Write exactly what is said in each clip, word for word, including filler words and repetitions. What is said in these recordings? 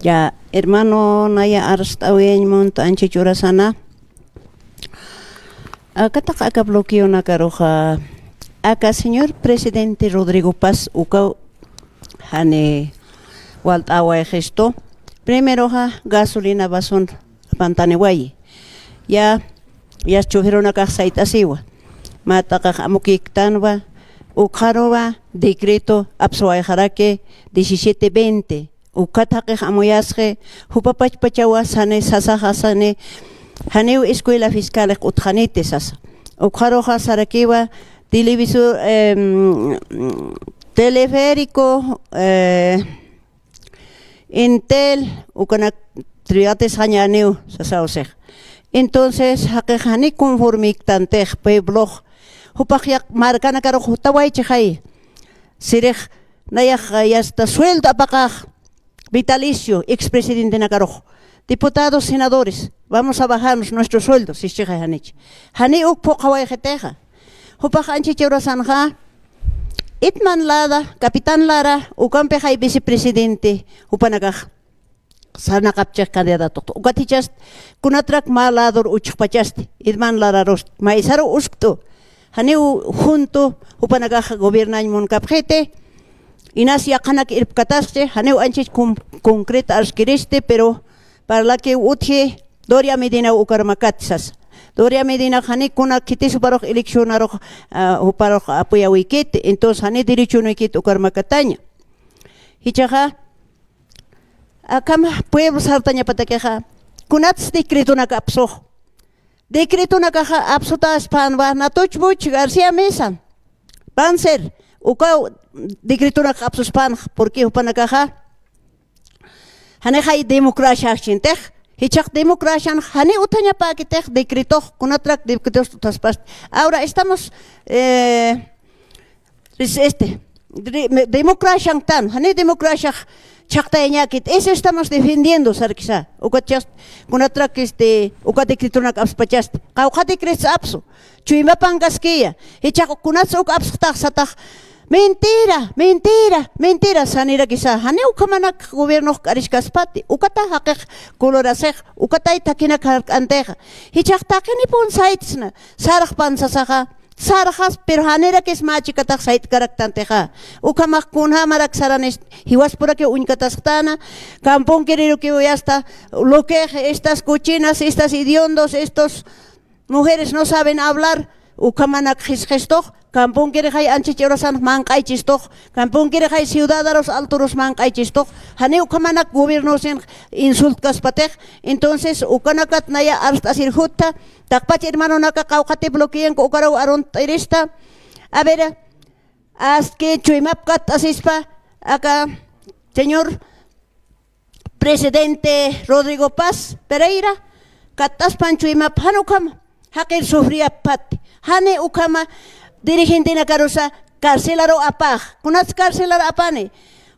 Ya, hermano, naya arst'awiyañ munta anchich urasana. Akataq aka bloqueonakaruxa, aka señor presidente Rodrigo Paz ukaw jani walt'awayxistu. Primeroxa gasolina vason apantaniwayi. Ya, yas choferunakax sayt'asiwa. Mä t'aqax amukiktanwa, ukxaruwa decreto apsuwayxaraki diecisiete veinte. Ukat jaqix amuyasxi, jupa pachpachawa sani sasaxa sani, janiw escuela fiscalix utxaniti sasa. Ukxaruxa sarakiwa televisor, em, teleférico, eh, Entel, ukanak triatisxañäniw sasaw six. Entonces, jaqix jani conformiktantix pueblox, jupax yaq markanakarux jutawaychixay. Sirix, nayax, yasta sueldo apaqax, vitalicio, expresidentenakarux, diputados, senadores, vamos a bajarnos nuestro sueldo, sischixa janich. Jani uk phuqhawayxitixa. Jupax anchich urasanxa, Edman Lara, Capitán Lara, ukampixay vicepresidente, jupanakax sarnaqapchix candidatox. Ukat jichhasti, kunatrak mä lador uchxpachasti, Edman Lararust, maysaru uskt'u. Janiw junto, jupanakax gobiernañ munkapxiti, inas yaqhanak irpkatasxchi, janiw anchich con-, concreta arskiristi, pero parlakiw utji, Doria Medinaw ukarmakat sasa. Doria Medinax jani kuna khitis juparux eleccionarux, ah, juparux apoyawikiti, entonces jani derechonwikiti ukarmakataña. Jichhaxa, akham pueblo sartañapatakixa, kunats decretonaka apsux. Decretonakaxa apsutaspänwa Natuch Buch, García Mesa, Panzer, ukaw decretonakax apsuspänxa, porque jupanakaxa janixay democracia akchintix, jichhax democracian jani utjañapäkitix decretox, kunatrak decretos utjaspasti. Ahora estamos, eh, es-, este, de-, me-, democracia tan, jani democracia chhaqtayañäkit, eso estamos defendiendo, sarkisa. Ukat chast, kunatrak, este, uka decretonak apspachasti. Qawqha decretos apsu. Chuymapankaskiya. Jichhax kunats uk apsxtax satax. Mentira, mentira, mentira, sanirakisa. Jani ukhamanak gobiernox k'ariskaspati. Ukata jaqix colorasix, ukatay thakinak jark'antixa. Jichhax taqinipun saytsna, sarxpan sasaxa. Sarxas, pero janirakis mä chikatax sayt'karaktantixa. Ukhamax kunjamarak saranis, jiwaspurakiw uñkatasxtäna, camponkirirukiw yasta, lo que estas cochinas, estas hediondos, estos mujeres no saben hablar, ukhamanak jisqistux, camponkirixay anchich urasan manq'aychistux, camponkirixay ciudadanos alturus manq'aychistux, jani ukhamanak gobiernosin insultkaspatix, entonces ukanakat naya arst'asir jutta, taqpach hermanonaka qawqhati bloqueanku ukaruw arunt'irista. A ver, aski chuymap katt'asispa, aka señor presidente Rodrigo Paz Pereira, katt'aspan chuymap, jan ukhama jaqir sufriyapxat, jani ukhama dirigentenakarusa carcelaru apax, kunats carcelaru apani,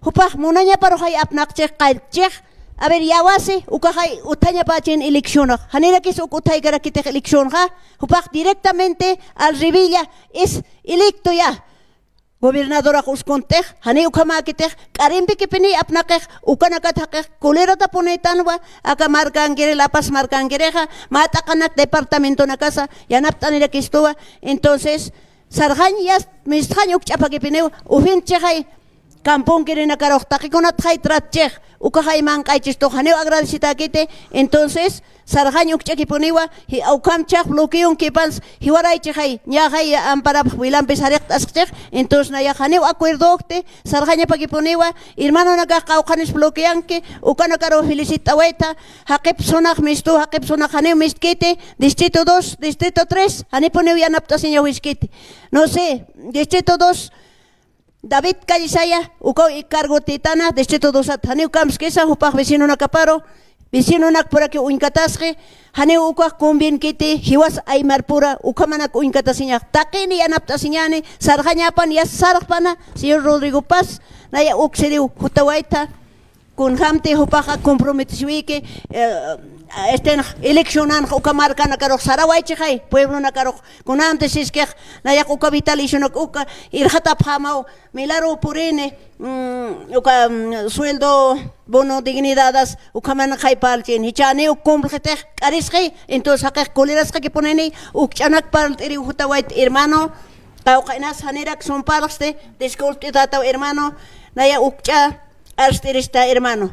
jupax munañaparuxay apnaqchix, qallchix, a ver, yawasi, ukaxay utjañapächin eleccionax, janirakis uk utjaykarakitix eleccionxa, jupax directamente al revilla es electo ya. Gobernadorax uskuntix, jani ukhamäkitix, k'arimpikipini apnaqix, ukanakat jaqix, coleratapunïtanwa, aka markankiri, La Paz markankirixa, mä t'aqanak departamentonakasa, yanapt'anirakistuwa, entonces, sarxañ yast, mistxañ uk ch'apakipiniw, ufintchixay, camponkirinakarux, taqikunatxay tratchix, ukaxay manq'aychistux, janiw agradecitäkiti, entonces, sarxañ ukch'akipuniwa, ji-, ukham chhax bloqueonkipans, jiwaraychixay, ñaxay amparapx wilampis jariqt'asxchix, entonces nayax janiw acuerdokti, sarxañapakipuniwa, hermanonakax qawqhanis bloqueanki, ukanakaruw felicitawayta, jaqip sunax mistu, jaqip sunax janiw mistkiti, distrito dos, distrito tres, janipuniw yanapt'asiñawiskiti. No sé, distrito dos, David Callisaya, ukaw ikargutitana, distrito dosat, janiw kamskisa, jupax vecinonakaparu, vecinonakpurakiw uñkatasxi, janiw ukax convienkiti, jiwas aymarpura, ukhamanak uñkatasiñax, taqini yanapt'asiñani, sarxañapan, yas sarxpana, señor Rodrigo Paz, naya uksiriw jutawayta, kunjamti jupaxa comprometesiwiki, eh, este, eleccionanxa uka markanakarux sarawaychixay, pueblonakarux. Kunanti siskix, nayax uka vitalicionak uka irxatapxämaw, milagro purini, mm, uka, mm, sueldo, bono, dignidadas, ukhaman jayp'archin. Jichhaniw cumplxitix, k'arisxi, entonces jaqix colerasxakipunini, ukch'anak parlt'iriw jutawayt hermano, qawqha inas janirak sumparxsti, disculpt'itataw hermano, naya ukch'a, arst'irista, hermano.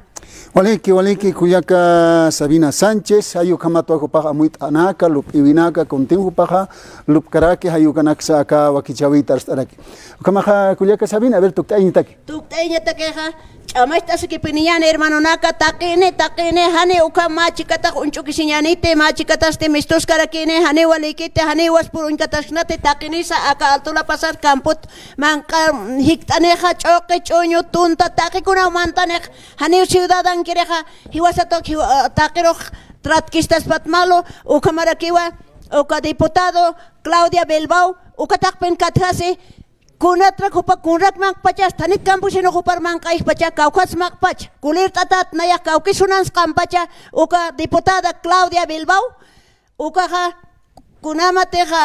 Waliki, waliki, kullaka Sabina Sánchez, jay ukhamatwa jupax amuyt'anaka, lup'iwinaka, kuntim jupaxa lupkaraki, jay ukanaksa aka wakichäwit arst'araki. Ukhamaxa, kullaka Sabina, a ver, tukt'ayañataki. Tukt'ayañatakixa, ch'amacht'asikipiniñäni, hermanonaka, taqini, taqini, jani ukham mä chikatax uñch'ukisiñäniti, mä chikatasti mistuskarakini, jani walikiti, jani waspur uñkatasknati, taqinisa, aka Alto La Paz campot, manq'a jikt'anixa, ch'uqi, ch'uñu, tunta, taqikunaw mantanix, janiw ciudadankirixa, jiwasatux jiwa-, taqirux tratkistaspat malu, ukhamarakiwa, uka diputado, Claudia Bilbao, uka taqpin katjasi, kunatrak jupa kunrak manq'pachas, tanit campesino jupar manq'ayxpacha, kawkhats manq'pach, kulirt'atat nayax kawkis sunansqampacha, uka diputada Claudia Bilbao, ukaxa, kunamatixa,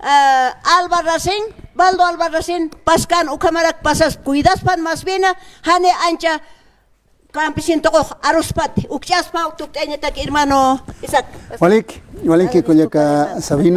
ah, Albarracín, Baldo Albarracín, paskan ukhamarak pasas, cuidaspan más bien, jani ancha campesino tuqux aruspati, ukch'aspaw tukt'ayañataki hermano Isaac. Walik, waliki, kullaka Sabina.